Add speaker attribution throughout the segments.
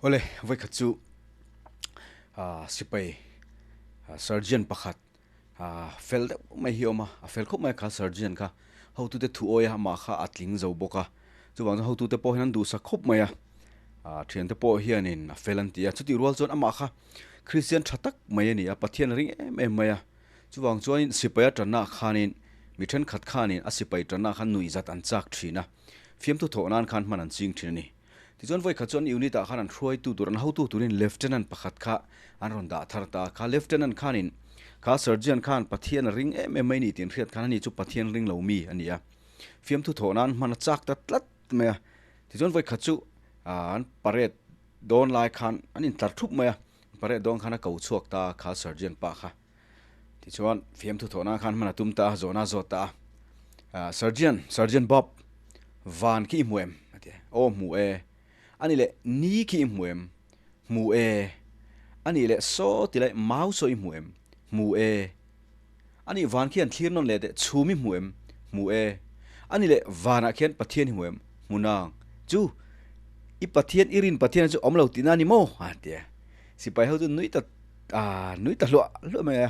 Speaker 1: Awle, vawikhat chu sipai surgeon pakhat fel deuh mai hi a awm a, a fel khawp mai a kha surgeon kha hotute thu awi a amah kha a tling zo bawk a, chuvang chuan hotute pawh hian an duhsak khawp mai a, thiante pawh hianin a fel an ti a, chutih rual chuan amah kha Kristian tha tak mai a ni a, Pathian a ring em em mai a, chuvang chuanin sipai a tannaah khanin mi thenkhat khanin a sipai tannaah khan nuihzat an chak thin a, fiamthu thawh nan khan hman an ching thin a ni. Tichuan vawikhat chuan unit ah khan an hruaitu tur, an hotu turin Lieutenant pakhat kha an rawn dah thar ta a. Kha Lieutenant khanin kha Sergeant khan Pathian a ring em em mai ni tih an hriat khan ani chu Pathian ring lo mi a ni a. Fiamthu thawh nan hman a chak ta tlat mai a. Tichuan vawikhat chu an parade dawn lai khan an intlar thup mai a. Parade dawn khan a ko chhuak ta a kha Sergeant pa kha. Tichuan fiamthu thawh nan khan hman a tum ta a, zawhna a zawt ta a. Sergeant, Sergeant Bob, van khi i hmu em? a ti a. Aw hmu e. A nih leh ni khi i hmu em? Hmu e. A nih leh saw ti lai mau saw i hmu em? Hmu e. A nih van khi an thlir nawn leh teh chhum i hmu em? Hmu e. A nih leh vanah khian Pathian i hmu em? Hmu nang. Chu, i Pathian, i rin Pathian chu awm lo tihna a ni maw? a ti a. Sipai ho chu nui ta Ah, nui ta hluah hluah mai a.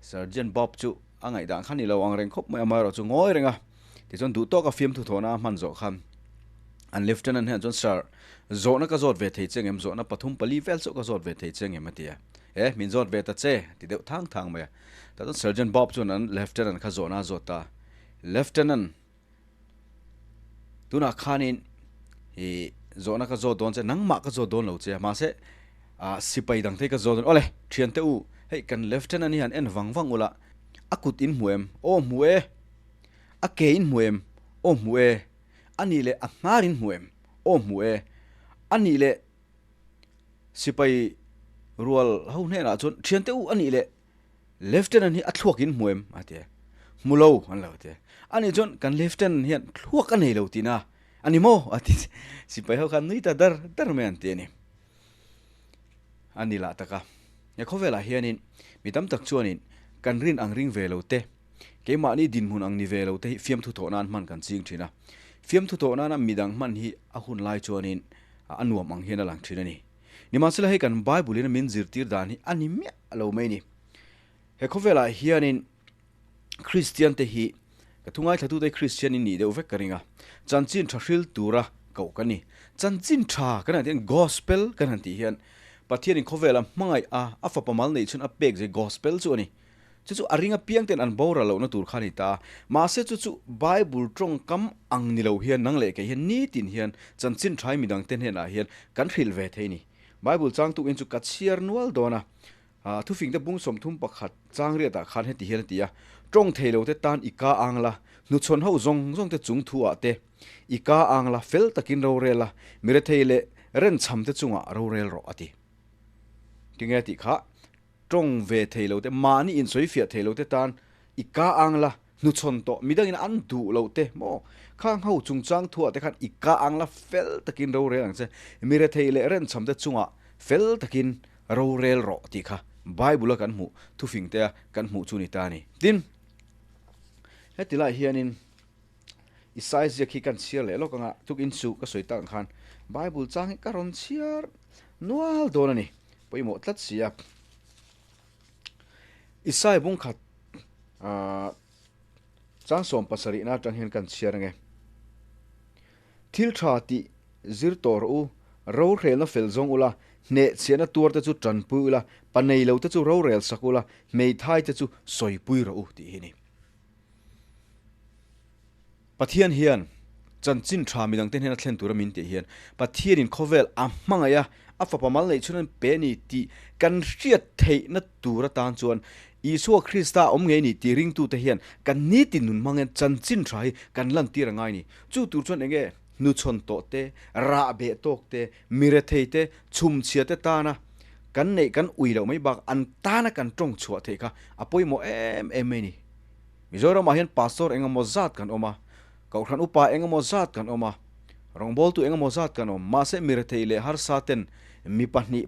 Speaker 1: Sergeant Bob chu a ngaihdan kha ni lo ang reng khawp mai a, amaherawh chu ngawi reng a. Tichuan duh tawka fiamthu thawhna a hman zawh khan an Lieutenant hian chuan, Sir, zawhna ka zawt ve thei che ngem? Zawhna pathum pali vel chauh ka zawt ve thei che ngem? a ti a. Eh, min zawt ve ta che, a ti deuh thang thang mai a. Tah chuan Sergeant Bob chuan an Lieutenant kha zawhna a zawt ta a. Lieutenant, Tunah khanin i zawhna ka zawt dawn che, nangmah ka zawt dawn lo che a, mahse ah sipai dang te hi ka zawt dawn, awle thiante u, hei kan lieutenant hi han en vang vang ula, a kut in hmu em? Aw hmu e. A ke in hmu em? Aw hmu e. A nih leh a hnar in hmu em? Aw hmu e. A nih leh sipai rual ho hnenah chuan thiante u a nih leh Lieutenant hi a thluak in hmu em? a ti a. Hmu lo an lo ti a. Ani chuan kan Lieutenant hian thluak a nei lo tihna a ni maw? a ti. Sipai ho khan nui ta dar dar mai an ti a ni. A ni lah tak a. He khawvelah hianin mi tam tak chuanin kan rin ang ring ve lo te, keimahni dinhmun ang ni ve lo te hi fiamthu thawh nan hman kan ching thin a. Fiamthu thawh nana midang hman hi a hun lai chuanin a nuam ang hian a lang thin a ni. Nimahsela hei kan Bible in a min zirtir dan hi a ni miah lo mai ni. He khawvelah hianin Kristian te hi ka thu ngaithlatute hi Kristian in nih deuh vek ka ring a, chanchin tha hril tura koh kan ni. Chanchin tha kan han tih hian Gospel kan han tih hian Pathianin khawvela hmangaih a, a fapa mal neih chhun a pek zai Gospel chu a ni. Chu chu a ring apiang ten an boral lohna tur kha a ni ta a. Mahse chu chu Bible tawngkam ang ni lo hian nang leh kei hian nitin hian chanchin thai midang te hnenah hian kan hrilh ve thei a ni. Bible changtukin chu ka chhiar nual dawn a. Thufing te bung 31 chang riatah khan heti hian a ti a, Tawng thei lo te tan i ka ang la, hnuchhawn ho zawng zawng te chung thu ah te i ka ang la, fel takin rorel la, mirethei leh renchham te chungah rorel rawh a ti. Tinge tih kha? Tawng ve thei lo te, mahni insawi fiah thei lo te tan i ka ang la, hnuchhawn tawh, midangin an duh lo te maw? Khang ho chungchang thuah te khan i ka ang la fel takin rorel ang che, mi rethei leh renchham te chungah fel takin rorel rawh tih kha Bible a kan hmuh thufing te a kan hmuh chu ni ta a ni. Tin, heti lai hianin i size ziak hi kan chhiar leh lawk anga tukin chu ka sawi tak ang khan Bible chang hi ka rawn chhiar nual dawn a ni. Pawimawh tlat si a. Isai bung khat ah chang 70 na atang hian kan chhiar ange. Thil tha tih zir tawh rawh u, rorelna fel zawng ula, hneh chhiahna tuar te chu tanpui ula, pa nei lo te chu rorel sak ula, hmeithai te chu sawipui rawh u tih hi ni. Pathian hian chanchin tha midangte hnena thlen tura min tih hian Pathianin khawvel a hmangaih a, a fapa mal neih chhun an pe a ni tih kan hriat theihna tur atan chuan Isua Krista a awm ngei ni tih ringtute hian kan nitin nun hmangin chanchin tha hi kan lantir a ngai ni. Chu tur chuan enge hnuchhawn tawh te, rah beh tawk te, mirethei te, chhumchhia te tana kan neih kan ui loh mai bak an tana kan tawng chhuah theih kha a pawimawh em em mai ni. Mizoramah hian pastor engemaw zat kan awm a, kohhran upa engemaw zat kan awm a, rawngbawltu engemaw zat kan awm. Mahse mirethei leh harsa ten mi pahnih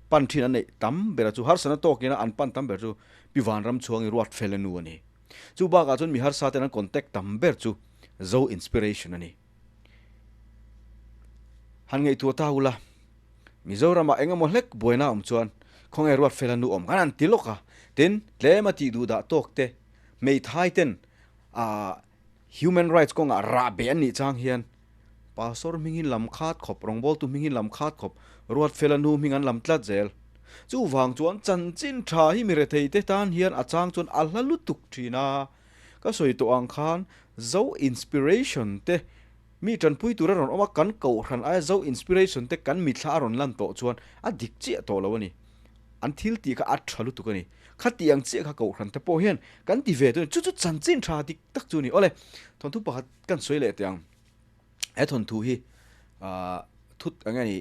Speaker 1: pan thin an neih tam ber a chu harsana tawkina an pan tam ber chu Pi Vanram Chhuangi ruat fel a nu a ni. Chu bakah chuan mi harsa ten an contact tam ber chu Zo Inspiration a ni. Han ngaihtuah ta ula. Mizoramah eng emaw hlek buaina awm chuan khawnge ruat fel a nu awm kan han ti lawk a, tin tlem a tih duh dah tawk te hmeithai ten ah human rights kawngah rah beh an nih chang hian Pastor hmingin lam khat khawp, rawngbawltu hmingin lam khat khawp, ruat fel a nu hming an lam tlat zel. Chuvang chuan chanchin tha hi mi rethei te tan hian a chang chuan a hla lutuk thin a, ka sawi tawh ang khan Zo Inspiration te Mi tanpui tura rawn awm a, kan kohhran aia zo inspiration te kan mithla a rawn lan tawh chuan a dik chiah tawh lo a ni. An thil tih kha a tha lutuk a ni. Khati ang chiah kha kohhran te pawh hian kan ti ve tur a ni. Chu chu chanchin tha dik tak chu a ni. Awle, thawnthu pakhat kan sawi leh teh ang. He thawnthu hi ahh thut eng nge ni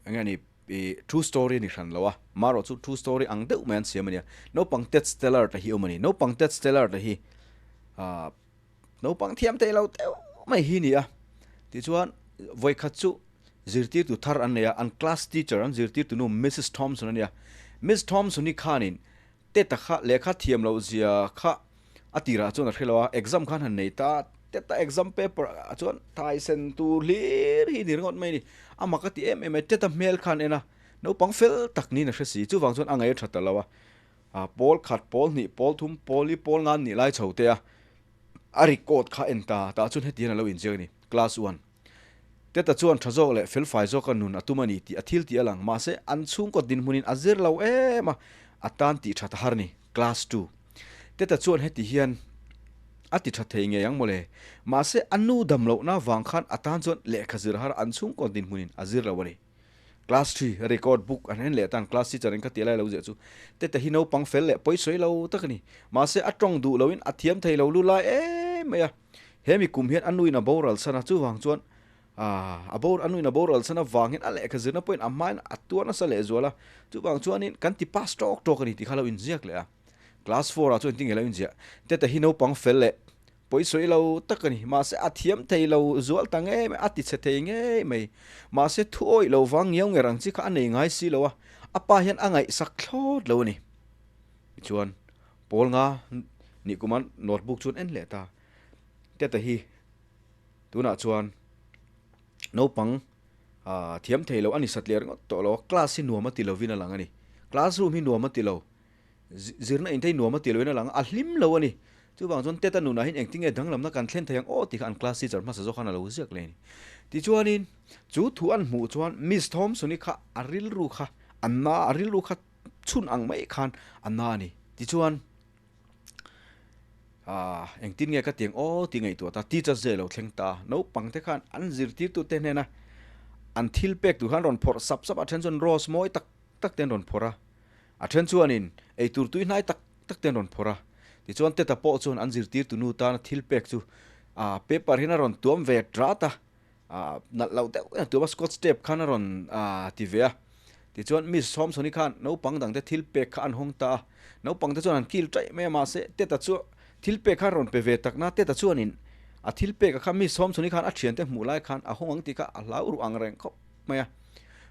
Speaker 1: eng nge ni ih true story a ni hran lo a, marawh chu true story ang deuh mai an siam a nia. Naupang Ted Stellar te hi a awm a ni. Naupang Ted Stellar te hi ahh. Naupang thiam thei lo deuh mai hi ni a, tichuan vawikhat chu zirtirtu thar an nei a, an class teacher an zirtirtu nu Missus Thompson a nia. Miss Thompson-i khanin Teta kha lehkha thiam loh zia kha a tirah chuan a hre lo a, exam khan han nei ta, Teta exam paper ah chuan thaisen tur hlir hi ni ringawt mai a ni. A mak a ti em em mai, Teta hmel khan en a, naupang fel tak niin a hre si, chuvang chuan a ngaih a tha ta lo a. A pawl khat, pawl hnih, pawl thum, pawl i, pawl ngan nih lai chho te a, a record kha en ta, tah chuan hetiang a lo inziak a ni, Class one. Teta chuan tha zawk leh felfai zawka nun a tum a ni tih a thil tih a lang, mahse an chhungkaw dinhmunin a zir lo em a, a tan tih that a har a ni, Class two. Teta chuan heti hian a ti tha thei ngei ang mawle, mahse a nu dam lohna vang khan a tan chuan lehkha zir har an chhungkaw dinhmunin a zir lo a ni. Class 3 record book an en leh tan class teacher in ka ti lai lo ziah chu tete hi naupang fel leh pawi sawi lo tak a ni. Mahse a tawng duh loin a thiam thei lo lu lai em mai a. He mi kum hian a nuin a boral san a, chuvang chuan aah a bor a nuin a boral san avang hian a lehkha zirna pawhin a hmain a tuar nasa leh zual a. Chuvang chuanin kan ti pass tawk tawk a ni tih kha lo inziak leh a. Class 4 ah chuan engtin nge lo inziah tete hi naupang fel leh Pawi sawi lo tak a ni. Mahse a thiam thei lo zual ta ngei mai, a ti chhe thei ngei mai. Mahse thu awih lo vang ngiau nger ang chi kha a nei ngai si lo a, a pa hian a ngaihsak thlawt lo a ni. Tichuan, Paul nga nih kuma notebook chuan en leh ta. Teta hi tunah chuan naupang thiam thei lo a ni satliah ringawt tawh lo a, class hi nuam a ti lovin a lang a ni. Classroom hi nuam a ti lo. Zirna in thei nuam a ti loin a lang a, a hlim lo a ni. Chuvang chuan Teta nunah hian engtin nge danglamna kan thlen thei ang aw tih kha an class teacher hmasa zawk khan a lo ziak leh a ni. Tichuanin chu thu an hmuh chuan Miss Thompson-i kha a rilru kha a na, a rilru kha chhun ang mai khan a na a ni. Tichuan aah engtin nge ka ti ang aw tih ngaihtuah ta, teachers day a lo thleng ta a, naupang te khan an zirtirtute hnena an thil pek tur khan rawn phawrh sap sap a, a then chuan rose mawi tak tak te an rawn phawrh a. A then chuanin eitur tui hnai tak tak te an rawn phawrh a, tichuan Teta pawh chuan an zirtirtu nu tana thil pek chu ah paper hian a rawn tuam ve rat a, ah nalh loh deuh hian a tuam a, scotch tape khan a rawn ah ti ve a. Tichuan Miss Thompson-i khan naupang dangte thil pek kha an hawng ta a, naupang te chuan an kil taih mai a, mahse Teta chu thil pek kha a rawn pe ve tak na, Teta chuanin a thil pek a kha Miss Thompson-i khan a thiante hmuh lai khan a hawng ang tih kha a hlau ruh ang reng khawp mai a.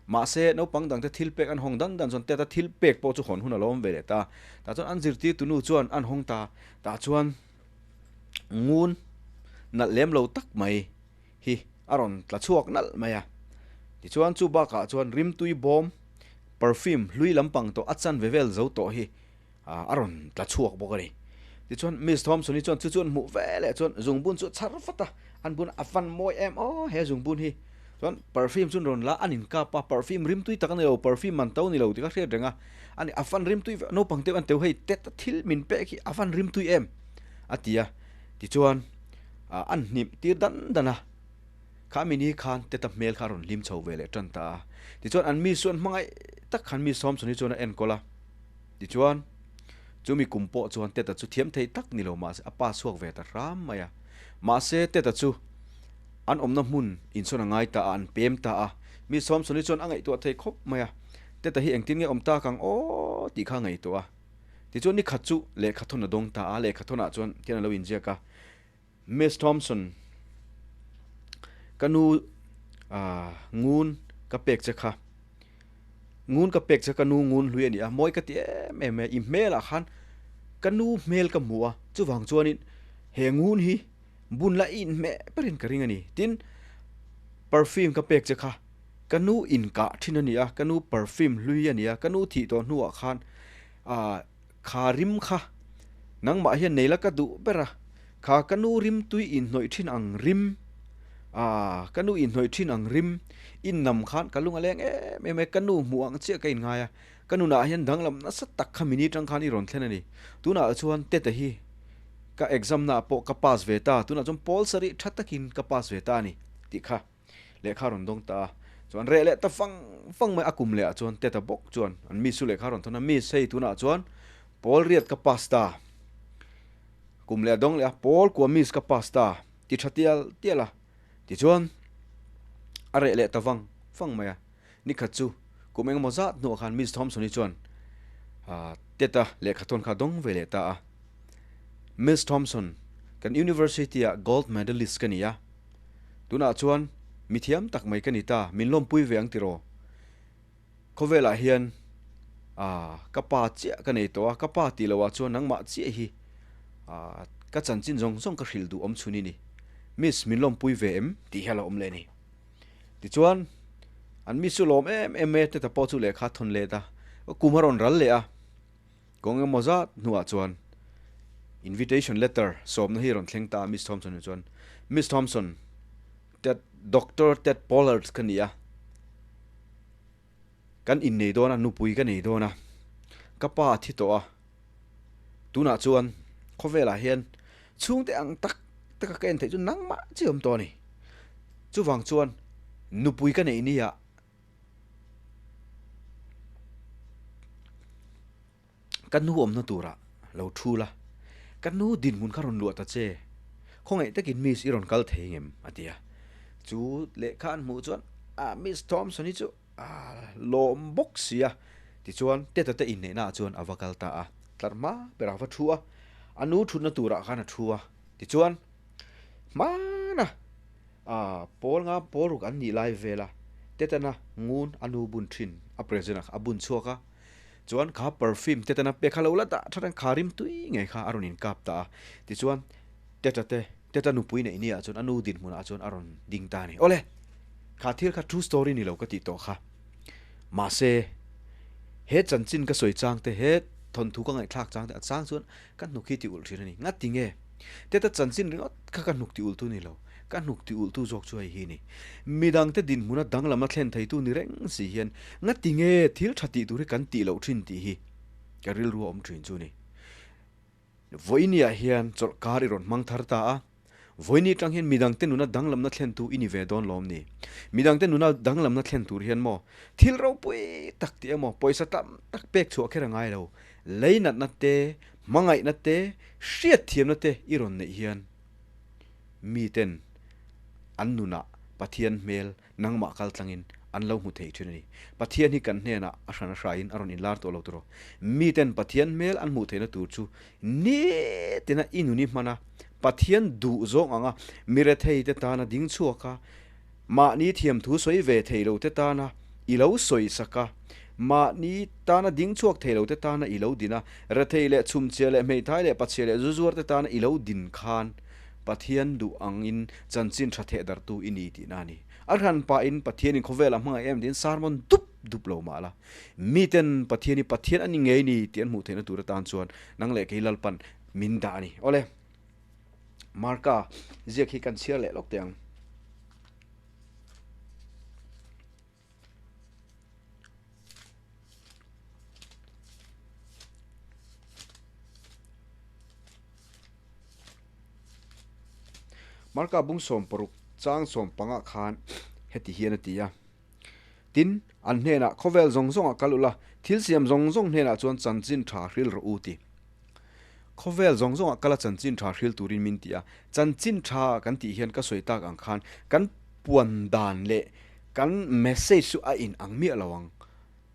Speaker 1: Mahse, naupang dangte thil pek an hawng dan dan chuan Teta thil pek pawh chu hawn hun a lo awm ve leh ta. Tah chuan an zirtirtu nu chuan an hawng ta. Tah chuan ngun nalh lem lo tak mai hi a rawn tla chhuak nalh mai a. Tichuan chu bakah chuan rimtui bawm, perfume, hlui lampang tawh a chanve vel zo tawh hi a rawn tla chhuak bawk a ni. Tichuan Miss Thompson-i chuan chu chu an hmuh ve leh chuan zungbun chu a chhar vat a, an bun a fan mawi em aw he zungbun hi. Chuan perfume chu an rawn la a, an inkap a, perfume rimtui tak a ni lo, perfume man to ni lo tih kha hriat reng a, a ni a fan rimtui ve, naupang te an teu hei tet a thil min pek hi a fan rimtui em a ti a. Tichuan an hnim tir dan dan a, kha mini khan teta hmel kha a rawn hlim chho ve leh tan ta a. Tichuan an miss chu an hmangaih tak khan Miss Thompson-i chuan a enkawl a. Tichuan, chumi kum pawh chuan Teta chu thiam thei tak ni lo mahse a pa chhuak ve ta hram mai a. Mahse, Teta chu an awmna hmun insawn a ngai ta a, an pem ta a. Mi Sawmsawni chuan a ngaihtuah thei khawp mai a, Teta hi engtin nge awm tak ang aw tih kha a ngaihtuah a. Tichuan, ni khat chu lehkha thawn a dawng ta a, lehkha thawnah chuan khian a lo inziak a, Miss Thompson, ka nu ngun ka pek che kha, ngun ka pek che ka nu ngun hlui a ni a, mawi ka ti em em e, i hmelah khan ka nu hmel ka hmu a, chuvang chuanin he ngun hi bun la i inhmeh berin ka ring a ni, tin perfume ka pek che kha. Ka nu inkah thin a ni a, ka nu perfume hlui a ni a, ka nu thih tawh hnuah khan ah kha rim kha nangmah hian nei la ka duh ber a, kha ka nu rim tui inhnawih thin ang rim ah ka nu inhnawih thin ang rim innam khan ka lung a leng em em e, ka nu hmuh ang chiah ka inngai a, ka nunah hian danglam nasa tak kha mini tang khan i rawn thlen a ni. Tunah chuan Tete hi ka exam naah pawh ka pass ve ta, tunah chuan pawl sarih tha takin ka pass ve ta a ni tih kha. Lehkha rawn dawng ta a, chuan reh leh ta fang fang mai a kum leh ah chuan Teta bawk chuan an miss chu lehkha rawn thawn a, miss hei tunah chuan pawl riat ka pass ta, kum leh a dawng leh a, pawl kua miss ka pass ta ti tha tial tial a, tichuan a reh leh ta vang vang mai a, nikhat chu kum engemaw zat hnuah khan Miss Thompson-i chuan Teta lehkha thawn kha a dawng ve leh ta a, Miss Thompson, kan university-ah gold medalist ka ni a, Tunah chuan mi thiam tak mai ka ni ta, min lawmpui ve ang tiraw? Khawvelah hian ah ka pa chiah ka nei tawh a, ka pa tih loh ah chuan nangmah chiah hi ah ka chanchin zawng zawng ka hrilh duh awm chhun i ni. Miss, min lawmpui ve em? tih hi a lo awm leh a ni. Tichuan, an miss chu lawm em em e, teta pawh chu lehkha a thawn let a, kum a rawn ral leh a. Kawng emaw zat hnuah chuan invitation letter sawmna hi a rawn thleng ta a, Miss Thompson-i chuan, Miss Thompson, Ted, Doctor Ted Pollard ka ni a, kan innei dawn a, nupui ka nei dawn a, ka pa a thi tawh a, tunah chuan khawvelah hian chhungte ang tak taka ka en theih chu nangmah chiah awm tawh a ni. Chuvang chuan nupui ka neih nia, Ka nu awmna turah lo thu la, ka nu dinhmun kha rawn luah ta che, khawngaih takin Miss i rawn kal thei ngem? a ti a. Chu lehkha an hmuh chuan ah Miss Thompson hi chu a lawm bawk si a, tichuan Teta te inneihnaah chuan a va kal ta a, tlar hma berah a va thu a, a nu thutna turah khan a thu a, tichuan hmana A pawl nga pawl ruk an nih lai vel a, Tetana ngun a nu bun thin a present a kha a bun chhuak a, chuan kha perfume Tetana pek kha lo la dah that a kha rim tui ngei kha a rawn inkap ta a, tichuan Teta te Teta nupui neih ni ah chuan a nu dinhmun ah chuan a rawn ding ta a ni. Awle! Kha thil kha true story ni lo ka tih tawh kha. Mahse, he chanchin ka sawi chang te, he thawnthu ka ngaihthlak chang te a chang chuan ka hnuk hi ti ulh thin a ni. Ngati nge? Teta chanchin ringawt kha ka hnuk ti ulh tu ni lo, ka hnuk ti ulh tu zawk chu hei hi ni. Midangte dinhmuna danglamna thlen theitu ni reng si hian ngati nge thil tha tih tur hi kan tih loh thin tih hi ka rilru a awm thin chu ni. Vawinia hian chawlhkar i rawn hmang thar ta a, vawiini tang hian midangte nuna danglamna thlen tu i ni ve dawn lawm ni? Midangte nuna danglamna thlen tur hian maw thil ropui tak tih emaw pawisa tam tak pek chhuah kher a ngai lo, leinatna te, Hmangaihna te, hriatthiamna te i rawn neih hian miten an nunah Pathian hmel nangmah kal tlangin an lo hmu thei thin a ni. Pathian hi kan hnenah a hran a hraiin a rawn inlar tawh lo tawh. Miten Pathian hmel an hmuh theihna tur chu nitina i nun i hman a, Pathian duh zawng anga mi rethei te tana ding chhuak a, Mahni thiamthu sawi ve thei lo te tana i lo sawi sak a, mahni tana ding chhuak thei lo te tana i lo din a, rethei leh chhumchhia leh hmeithai leh pachhia leh zuzuar te tana i lo din khan Pathian duh angin chanchin tha theh dartu i ni tihna a ni. A hran pahin Pathianin khawvelah hmangaih em tiin sermon dup dup lo mah la, miten Pathian hi Pathian a ni ngei ni tih an hmuh theihna tur atan chuan nang leh kei Lalpan min dah a ni. Awle. Marka ziak hi kan chhiar leh lawk teh ang. Marka bung 16 chang 15 khan heti hian a ti a. Tin, an hnenah khawvel zawng zawngah kal ula, thil siam zawng zawng hnenah chuan chanchin tha hril rawh u ti. Khawvel zawng zawngah kala chanchin tha hril turin min ti a, chanchin tha kan tih hian ka sawi tak ang khan kan puan dan leh kan message chu a in ang miah lo ang.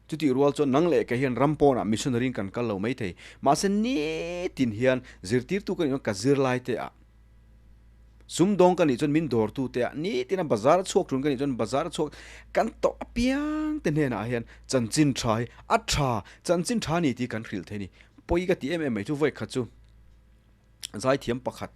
Speaker 1: Chutih rual chuan nang leh kei hian ram pawnah missionary in kan kal lo mai thei. Mahse nitin hian zirtirtu ka nih chuan ka zirlai te ah Sumdawng ka nih chuan min dawrtu te ah nitin a bazar a chhuak tun ka nih chuan bazar a chhuak kan tawh apiang te hnenah hian chanchin tha hi a tha chanchin tha ni tih kan hrilh thei a ni. Pawi ka ti em em mai chu vawi khat chu zaithiam pakhat.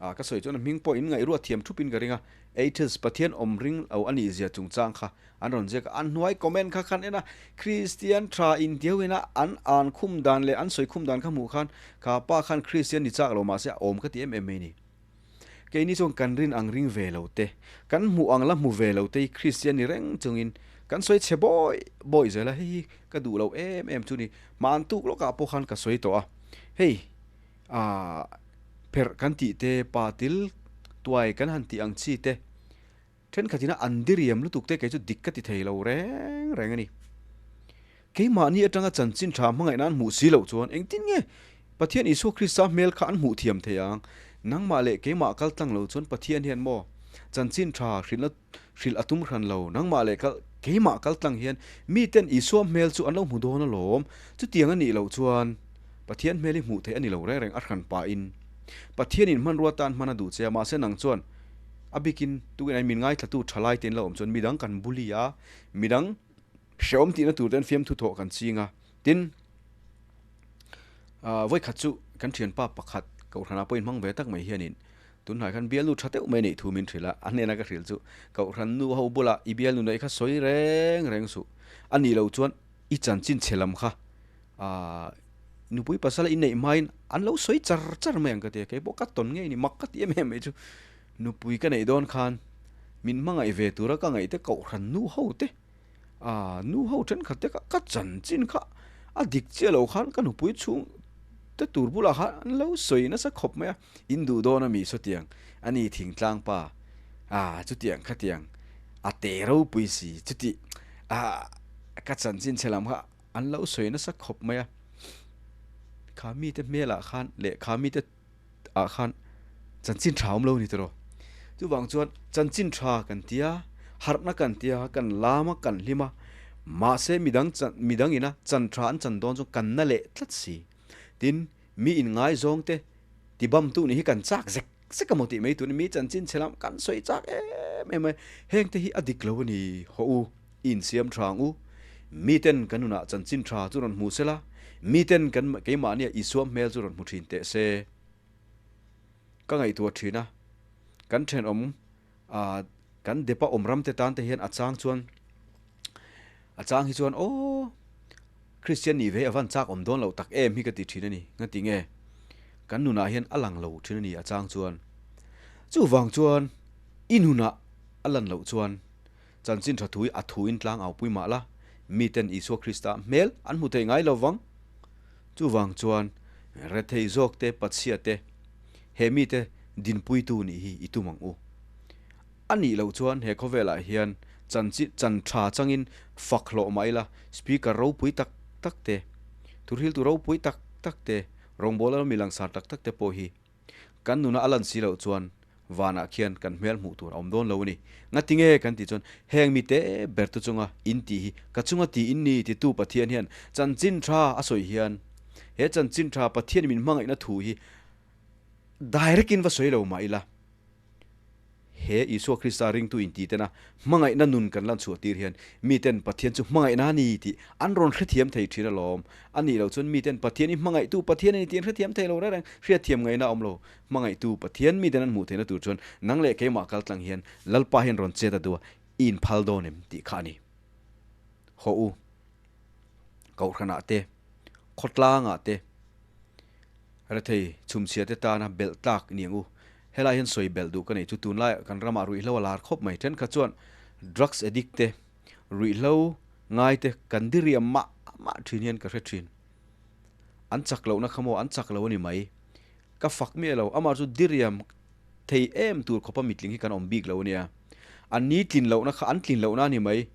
Speaker 1: Ah ka sawi chuan a hming pawh in ngaihruat thiam thupin ka ring a, Atheist Pathian awm ring lo a nih zia chungchang kha an rawn ziak a, an hnuai comment kha khan en a, Kristian tha intiau ina an an khum dan leh an sawi khum dan kha hmuh khan kha pa khan Kristian ni chak lo mahse a awm ka ti em em mai ni. Keini chuan kan rin ang ring ve lo te, kan hmuh ang la hmu ve lo te hi Kristian ni reng chungin kan sawi chhe bawi bawi zel a, hei hi ka duh lo em em chu ni. Hmaan tuk lawkah pawh khan ka sawi tawh a, hei aah pherh kan tih te, pa til tuai kan han tih ang chi te, thenkhatin a an diriam lutuk te kei chu dik ka ti thei lo reng reng a ni. Keimahni atanga chanchin tha hmangaihna an hmuh si loh chuan engtin nge Pathian Isua Krista hmel kha an hmuh thiam thei ang? Nangmah leh keimah kal tlang lo chuan Pathian hian maw chanchin tha hrilhna hrilh a tum hran lo. Nangmah leh kal keimah kal tlang hian miten Isua hmel chu an lo hmu dawn alawm. Chutiang a nih loh chuan Pathian hmel hi hmuh theih a ni lo reng reng a hran pahin Pathianin hmanrua tan hman a duh che a, mahse nang chuan a bikin tukin ai min ngaithlatu thalai te in lo awm chuan midang kan bully a, midang Hreawm tihna tur ten fiamthu thawh kan ching a, tin ah vawikhat chu kan thianpa pakhat Kohhranah pawh inhmang ve tak mai hianin tunhnai khan bialnu tha deuh mai neih thu min hrilh a, a hnena ka hrilh chu Kohhran nu ho bulah i bialnu neih kha sawi reng reng suh, a nih loh chuan i chanchin chhe lam kha ah nupui pasal inneih hmain an lo sawi char char mai ang ka ti a, keipawh ka tawn ngei a ni, mak ka ti em em mai chu nupui ka neih dawn khan min hmangaih ve tura ka ngaih te Kohhran nu ho te. A nu ho thenkhat te kha ka chanchin kha a dik chiah lo khan ka nupui chhung te tur bulah khan an lo sawi nasa khawp mai a, in duh dawn a mi sawtiang a ni thingtlang pa a chutiang khatiang a te ropui si chuti a ka chanchin chhe lam kha an lo sawi nasa khawp mai a, kha mite hmelah khan leh kha mite ah khan chanchin tha awm lo ni tawh chuvang chuan chanchin tha kan tia harhna kan tia kan lam a kan hlim a mahse midang chan midang ina chan tha an chan dawn chu kan na leh tlat si tin mi in ngaizawng te ti bam tu nih hi kan chak zek zek a maw tih mai tur mi chanchin chhe lam kan sawi chak em em mai heng te hi a dik lo a ni haw u insiam tha ang u miten kan nunah chanchin tha chu rawn hmu sela miten kan keimahnia Isua hmel chu rawn hmu thin teh se. Ka ngaihtuah thin a, kan thenawm ah kan depa awm ram te tan te hian a chang chuan a chang hi chuan aw Kristian nih ve a van chak awm dawn loh tak em hi ka ti thin a ni. Ngati nge kan nunah hian a lang lo thin a ni a chang chuan. Chuvang chuan i nunah a lan loh chuan Chanchin tha thui a thuin tlang au pui mah la, miten Isua Krista hmel an hmu thei ngai lo vang. Chuvang chuan rethei zawk te, Patsia te, he mite dinpuitu nih hi i tum ang u. A nih loh chuan he khawvelah hian chanchin chan tha changin fak hlawh mah ila, speaker ropui tak tak te, thuhriltu ropui tak tak te, rawngbawla mi langsar tak tak te pawh hi Kan nuna a lan si loh chuan vanah khian kan hmel hmuh tur a awm dawn lo a ni. Ngati nge kan tih chuan heng mite ber tu chunga in tih hi ka chunga tih in ni titu Pathian hian chanchin tha a sawi hian he chanchin tha Pathian min hmangaihna thu hi direct in va sawi lo mah ila. He Isua Krista ringtu inti tena hmangaihna nun kan lan chhuah tir hian miten Pathian chu hmangaihna a ni tih an rawn hrethiam thei thin alawm. A nih loh chuan miten Pathian i hmangaihtu Pathian a ni tih an hrethiam thei lo reng reng. Hriatthiam ngaihna a awm lo. Hmangaihtu Pathian miten an hmuh theihna tur chuan nang leh keimah kal tlang hian Lalpa hian rawn chet a duh a, i inphal dawn em tih kha a ni. Hawh u, Kohhranah te, khawtlangah te, Rethei chhumchhia te tana belh tlak ni ang u. Helai hian sawi belh duh ka nei chu tunlaiah kan ramah ruihhlo a lar khawp mai. Thenkhat chuan drugs addict te, ruihhlo ngai te kan diriam mah mah thin hian ka hre thin. An chak lohna kha maw an chak lo a ni mai. Ka fak miah lo, amah chu diriam thei em tur khawpa mitling hi kan awm bik lo a nia. An ni tlin lohna kha an tlin lohna a ni mai.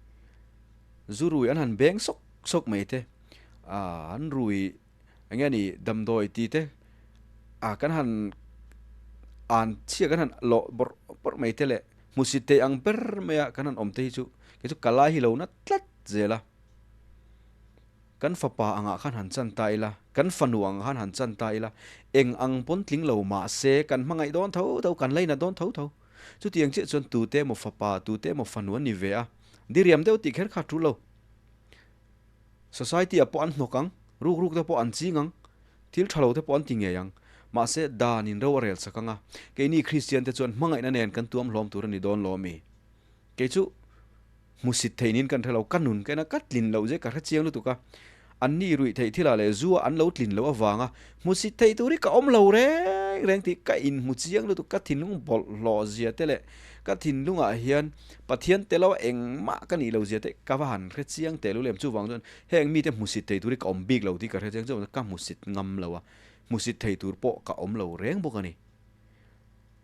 Speaker 1: Zu rui an han beng sawk sawk mai te, an rui Eng nge ni damdawi ti te ah kan han an chhia kan han lawh bawrh bawrh mai te leh hmusit thei ang ber mai a kan han awm te hi chu kei chu ka lai hi lo na tlat zel a, kan fapa angah khan han chan ta ila kan fanu angah khan han chan ta ila eng ang pawn tling lo mahse kan hmangaih dawn tho tho kan lainat dawn tho tho chutiang chiah chuan tute emaw fapa tute emaw fanu an ni ve a diriam deuh tih kher kha a tul lo. Society ah pawh an hnawk ang, ruk ruk te pawh an ching ang, thil tha lo te pawh an ti ngei ang. Mahse, danin ro a rel sak ang a, keini Kristiante chuan hmangaihna nen kan tuam hlawm tur a ni dawn lo ami? Kei chu hmusit thei niin kan hre lo, ka nun ka en a, ka tlin loh zia ka hre chiang lutuk a, anni ruih theih thilah leh zua an lo tlin loh avanga hmusit thei tur hi ka awm lo reng reng tih ka inhmu chiang lutuk, ka thinlung bawlhhlawh zia te leh ka thinlungah hian Pathian te lo engmah ka nih loh zia te ka va han hre chiang teh lul em, chuvang chuan heng mite hmusit thei tur hi ka awm bik lo tih ka hre chiang, chuvang chuan ka hmusit ngam lo a, hmusit thei tur pawh ka awm lo reng bawk a ni.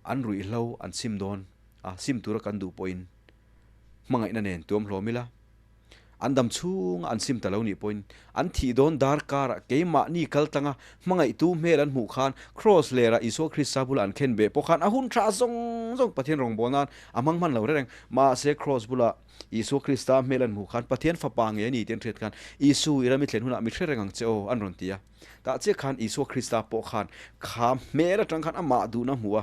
Speaker 1: An ruihhlo an sim dawn a, sim tura kan duh pawhin hmangaihna nen tuam hlawm ila, an dam chhunga an sim ta lo nih pawhin an thih dawn dar karah keimahni kal tlanga hmangaihtu hmel an hmuh khan Kraws lerah Isua Krista bula an khen beh pawh khan a hun tha zawng zawng Pathian rawngbâwl nan a hmang hman lo reng. Mahse Kraws bula Isua Krista hmel an hmuh khan Pathian fapa nge a ni tih an hriat khan Isu i ram i thlen hunah mi hre reng ang che aw an rawn ti a. Tah chiah khan Isua Krista pawh khan kha hmel atang khan amah duhna hmu a,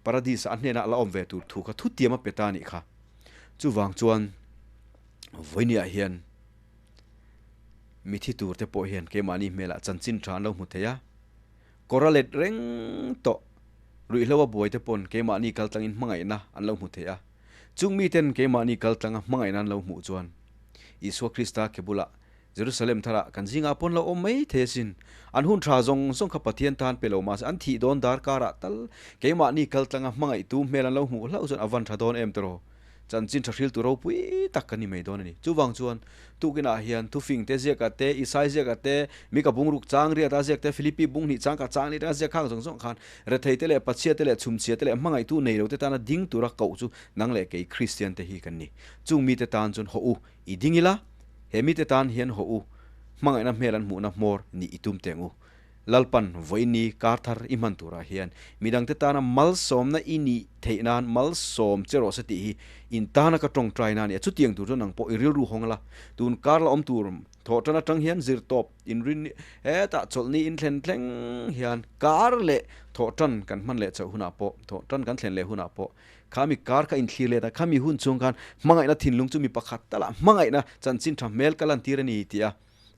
Speaker 1: Paradis-ah a hnenah a la awm ve tur thu kha thutiam a pe ta a nih kha. Chuvang chuan vawinia hian mithi tur te pawh hian keimahni hmelah chanchin tha an lo hmu thei a, kawr a let reng tawh ruihhlo a buai te pawn keimahni kaltlangin hmangaihna an lo hmu thei a. Chung miten keimahni kaltlanga hmangaihna an lo hmuh chuan Isua Krista ke bulah Jerusalem tharah kan zingah pawn lo awm mai thei asin. An hun tha zawng zawng kha Pathian tan pe lo mahse an thih dawn dar karah tal keimahni kaltlanga hmangaihtu hmel an lo hmuh hlauh chuan a van tha dawn em tawh. Chanchin tha hriltu ropui tak kan ni mai dawn a ni. Chuvang chuan tukinah hian thufing te ziakah te, Isai ziakah te, Mika bungruk chang riata ziak te, Philippi bunghnih chang ka chang leh ziak khang zawng zawng khan rethei te leh pachhia te leh chhumchhia te leh hmangaihtu nei lo te tana ding tura koh chu nang leh kei Kristian te hi kan ni. Chung mite tan chuan hawh u I ding ila, he mite tan hian hawh u, hmangaihna hmel an hmuhna hmawr nih i tum teng u. Lalpan vawiini kar thar i hman turah hian midangte tana malsawmna i nih theih nan malsawm che rawh se tih hi in tana ka tawngtai na a ni a. Chutiang tur chu nang pawh i rilru hawng la, tun kar la awm tur thawh tan atang hian zir tawp inrin hetah chawlhni in thlen thleng hian kar leh thawh tan kan hman leh chauh hunah pawh thawh tan kan thlen leh hunah pawh Khami kar kha inthlir let a, khami hun chhung khan hmangaihna thinlung chu mi pakhat talah hmangaihna chanchin tha hmel ka lantir a ni tih a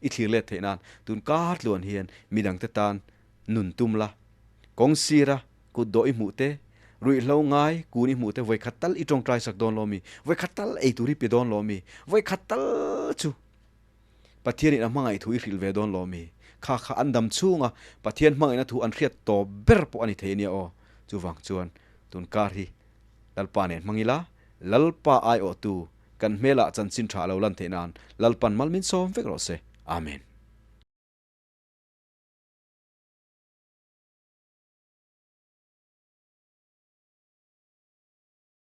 Speaker 1: i thlir let theih nan tun kar tluan hian midangte tan nun tum la, kawng sira kut dawh i hmuh te, ruihhlo ngai kun i hmuh te vawikhat tal i tawngtai sak dawn lo mi, vawikhat tal ei tur i pe dawn lo mi, vawikhat tal chu Pathianin a hmangaih thu i hrilh ve dawn lo mi? Kha kha an dam chhunga Pathian hmangaihna thu an hriat tawp ber pawh a ni thei a nia aw. Chuvang chuan tun kar hi Lalpa nen hmang ila, Lalpa aiawhtu kan hmelah chanchin tha a lo lan theih nan Lalpan mal min sawm vek rawh se. Amen.